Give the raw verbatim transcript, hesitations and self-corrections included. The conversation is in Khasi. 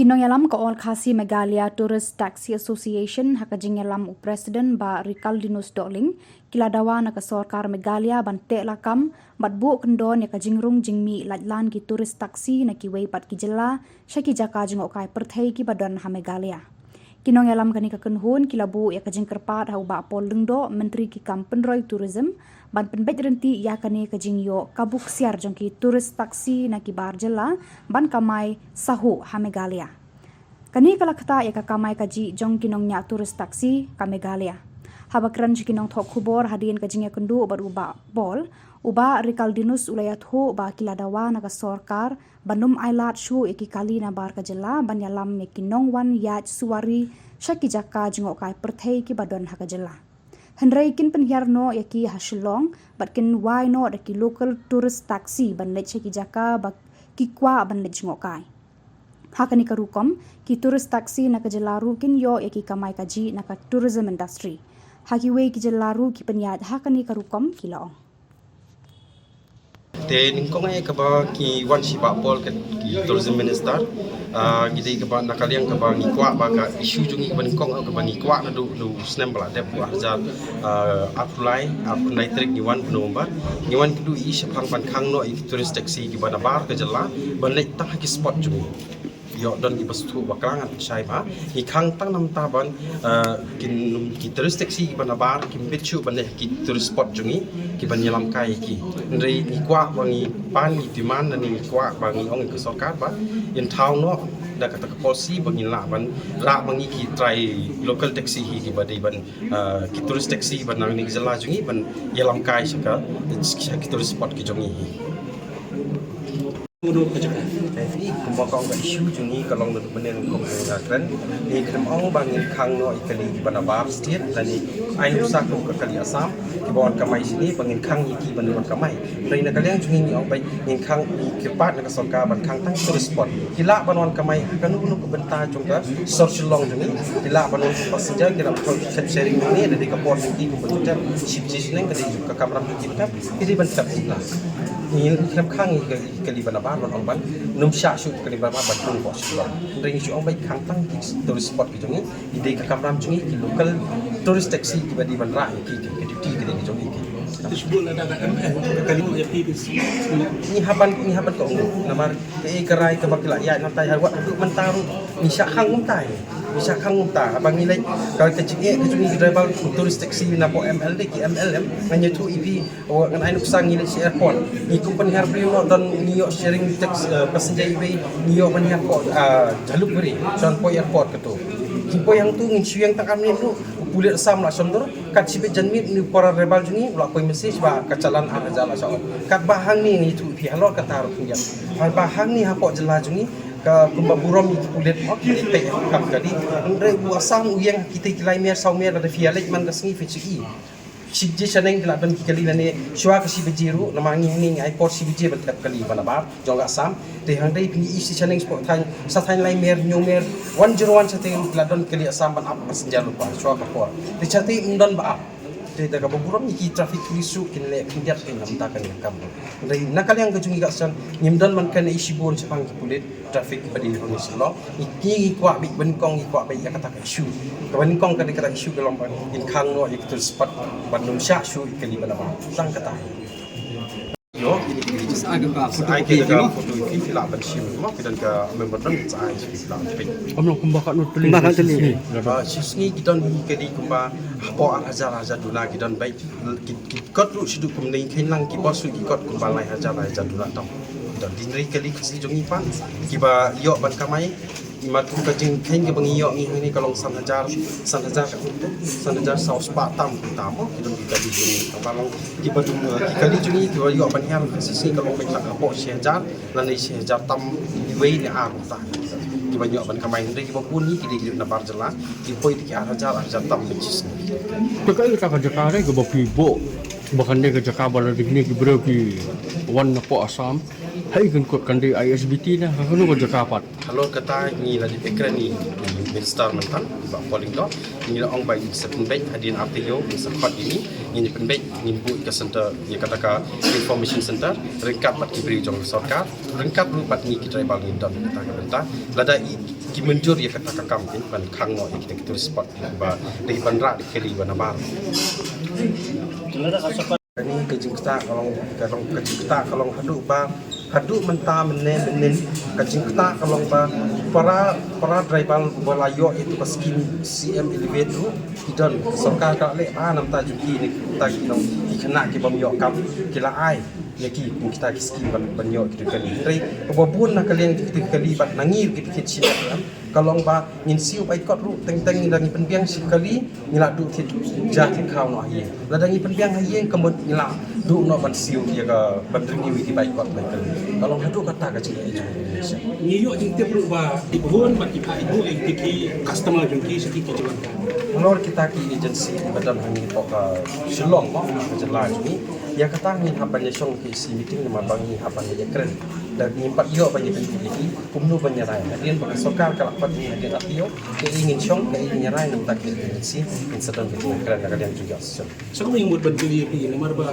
Ki nongïalam ka All Khasi Meghalaya Tourist Taxi Association ha ka jingïalam u President Bah Rikaldinus Dohling, ki la dawa na ka sorkar Meghalaya ban teh lakam bad buh kyndon ïa ka jingrung jingmih laitlan ki tourist taxi na kiwei pat ki jylla sha ki jaka jngohkai pyrthei kiba don ha Meghalaya. Ki nongïalam kane ka kynhun ki la buh ïa ka jingkyrpad ha u Bah Paul Lyngdoh, Myntri ki kam pynroi tourism, ban pynbeit ryntih ïa kane ka jingïoh kabu ksiar jong ki tourist taxi na ki bar jylla ban kamai sahuh ha Meghalaya. Kane ka la ktah ïa ka kamai kajih jong ki nongñiah tourist taxi ka Meghalaya. Haba kren sha ki nongthoh khubor hadien ka jingïakynduh bad u Bah Paul, u Bah Rikaldinus u la ïathuh ba ki la dawa na ka sorkar ban ym ailad shuh ïa ki kali na bar ka jylla ban ïalam ïa ki nongwan ïaid suwari sha ki jaka jngohkai pyrthei kiba don ha ka jylla. Hynrei kin pynhiar noh ïa ki ha Shillong bad kin wai noh da ki local tourist taxi ban leit sha ki jaka ba ki kwah ban leit jngohkai. Ha kane ka rukom, ki tourist taxi na ka jylla ruh kin ïoh ïa ki kamai kajih na ka tourism industry. Ha kiwei ki jylla ruh ki pynïaid ha kane ka rukom, ki la ong. Te nyngkong eh kaba ngi wan sha Bah Paul, ka ki tourism minister, ah, ngi dei kaba na ka liang kaba ngi kwah ba ka issue jong ngi kaba nyngkong eh kaba ngi kwah naduh u snem ba la dep, u arhajar, ah, arphew lai, arphew lai tarik ngi wan November. Ngi wan kynduh ïa i shaphang ban khang noh ïa ki tourist taxi kiba na bar ka jylla ban leit tang ha ki spot jong ngi. Ïoh don kiba sngewthuh bakla, ngan shai ba ngi khang tang namar ba, eh, kin, ki tourist taxi kiba na bar kim bit shuh ban leit ki tourist spot jong ngi kiban ïalam kai ïa ki. Hynrei ngi kwah ba ngi pan, ngi demand, ngi kwah ba ngi ong ïa ka sorkar ba yn thaw noh da kata ka policy ba ngin lah ban rah ma ngi ki trai local taxi hi kiba dei ban, eh, ki tourist taxi ba na kane ka jylla jong ngi ban ïalam kai sha ka, sha ki tourist spot ki jong ngi hi. Kumba ka ong, ka issue jong ngi ka long naduh mynne, kum nga kren, ngi khlem ong ba ngin khang noh ïa ki kali kiba na bar state lane ai nuksa kum ka kali Assam kiba wan kamai shane ba ngin khang ïa ki ban wan kamai. Hynrei na ka liang jong ngi ngi ong ba ngin khang, ngi kyrpad na ka sorkar ban khang tang tourist spot. Ki lah ban wan kamai ha kano kano ka bynta jong ka sor Shillong jong ngi. Ki lah ban wan passenger, ki lah ban thep sharing jong ngi, da dei ka por jong ki kumba jong ki, shi baje shaneng ka dei ka kamram jong ki ban thep, ki dei ban thep. Ngi khlem khang ïa ka kali ba na bar ban ong ban ym shah shuh kali ba na bar ban khang bok shuh. Hynrei ngi shu ong ba khang tang ki tourist spot ki jong ngi, ki dei ka kamram jong ngi, ki local tourist taxi kiba dei ban rah ïa ki, ki duty ki dei ki jong ngi ki. Te shu bun lada ka M L ka kali ïa phi ki. Ngi hap ban, ngi hap ban ka ong namar kaei ka rai kaba ki la ïaid na tai, ha wat haduh mynta ruh ngi shah khang kumta. Ngi shah khang kumta haba ngi leit ka, ka jingeh ka jong ngi ki driver tourist taxi na pdeng M L, dei ki M L em, ngan ïathuh ïa phi. Ngan ai nuksa, ngi leit sha airport, ngi kum pynhiar briew noh, don ngi ïoh sharing tax, eh, passenger iwei, ngi ïoh pynhiar hapoh, ah, Jhalukbari, sha hapoh airport kato. Ngi poi hangto, ngin shu ïeng tang ar minit ruh, u pulit Assam la shon dur. Kat shibit janmiet une u para driver jong ngi u la poi message ba ka challan ar hajar la shah on. Katba hangne ngi ïathuh ïa phi halor kata ruh khyndiat, haba hangne hapoh jylla jong ngi ka kumba burom ïa ki pulit, oh, ki leit peit ha ka kali. Hynrei u Assam u ïeng ha kitei ki lai mer saw mer, lada phi ïaleit man ka sngi phin shu i. Shi baje shaneng ki la don ki kali lane shuwa ka shi baje ruh, namar ngi, ngi ai por shi baje ban thep kali ba na bar jong ka Assam. Te hynrei phi i shi shaneng shapoh thaiñ, sa thaiñ lai mer, hynñiew mer, one zero one shatei ruh ki la don kali Assam ban ap passenger lypa shuwa ka por. Te shatei ym don ba ap. Te da kaba burom ïa ki traffic police ruh kin leh khyndiat ïa namar kane ka kam. Hynrei na ka liang ka jong ngi ka Assam ngim don man kane issue bun shaphang ki pulit traffic ba dei ba ngi sylloh. Ngi, ngi kwah beit ba nyngkong, ngi kwah beit ïa kata ka issue. Kaba nyngkong ka dei kata ka issue ka long ba ngin khang noh ïa ki tourist spot ban ym shah shuh ïa kali ba na bar. Tang kata. Ïoh, ïa kali. Sa ai ka photo, ai ka photo ïa phi, phi lah ban shim mo, phi don ka memorandum, sa ai phi lah ban peit. Kumba ka nud tylli. Kumba ka nud tylli. Shisngi ki don ïa kali kumba hapoh ar hajar, ar hajar duna ki don beit. Ki, ki kot ruh shi duk kumne, kheiñ lang ki bos ruh ki kot kumba lai hajar, lai hajar duna tam. Don, hynrei kali Khasi jong ngi pat kiba ïoh ban kamai, imat kum ka jingkheiñ kaba ngi ïoh ngi hangne ka long san hajar, san hajar, san hajar saw spah tam, tam mo, ki don ki kali jong ngi kaba long kiba dum, eh, ki kali jong ngi kiba ïoh ban hiar Khasi shisngi ka long beit lang hapoh shi hajar lane shi hajar tam, iwei ne ar kumta. Kiba ïoh ban kamai, hynrei kiba bun ngi ki dei ki na bar jylla. Ki poi da ki ar hajar, ar hajar tam beit shisngi. Te kaei kata ka jaka re kaba phi buh ba kane ka jaka ba lada kine ki briew ki wan napoh Assam, ha i kynkut kan dei I S B T ne ha kano ka jaka pat? Halor kata ngi la dep ïakren ïa i Minister mynta, Bah Paul Lyngdoh, ngi la ong ba ngin sa pynbeit hadien ar taïew, ngin sa khot ïa ngi, ngin pynbeit, ngin buh ka center, ïa kata ka information center ryngkat bad ki briew jong ka sorkar, ryngkat ruh bad ngi ki driver ngin don kata ka bynta. Lada i Ki mynjur ïa kata ka kam, ki ban khang noh ïa kita ki tourist spot ba dei ban rah da ki kali ba nabar. Kane ka jingktah ka long, ka long, ka jingktah ka long haduh ba, haduh mynta mynne mynnin, ka jingktah ka long ba para, para driver ba la ïoh ïa ka skim C M Elevate ruh ki don, sorkar ka la leh ba namar jong ki ne kita ki long ki khynnah ki bym ïoh kam, ki la ai ïa ki kum kita ki skim ban, ban ïoh kita ki kali. Hynrei kaba bun na ka liang kita ki kali bad na ngi ruh kita ki shin, ka long ba ngin siew baikot ruh teng teng, ngi dang ngi pynbiang shi kali ngi la duh thied ja thied khaw noh ha ïing. Lada ngi pynbiang ha ïing ka mut ngi la duh noh ban siew ïa ka, ban renew ïa ki baikot baikali. Ka long haduh kata ka jingeh jong ngi. Ngi ïoh jingtip ruh ba ki bun bad ki, ki customer jong ki sha ki, ki jingwan. Halor kita ki agency ba don hangne hapoh ka Shillong mo, ka jylla jong ngi, ïa kata ngin hap ban ïa shong ki shi meeting namar ba ngi hap ban ïa kren. Da ngim pat ïoh ban ïa kynduh ïa ki kumno ban ïa rai. Hadien ba ka sorkar ka la pat ngi hadien R T O, kaei ngin shong, kaei ngin ïa rai, nangta ki agency ngin sa don ka jingkren da ka liang jong ki association. Sa kumno ngi mut ban kylli ïa phi namar ba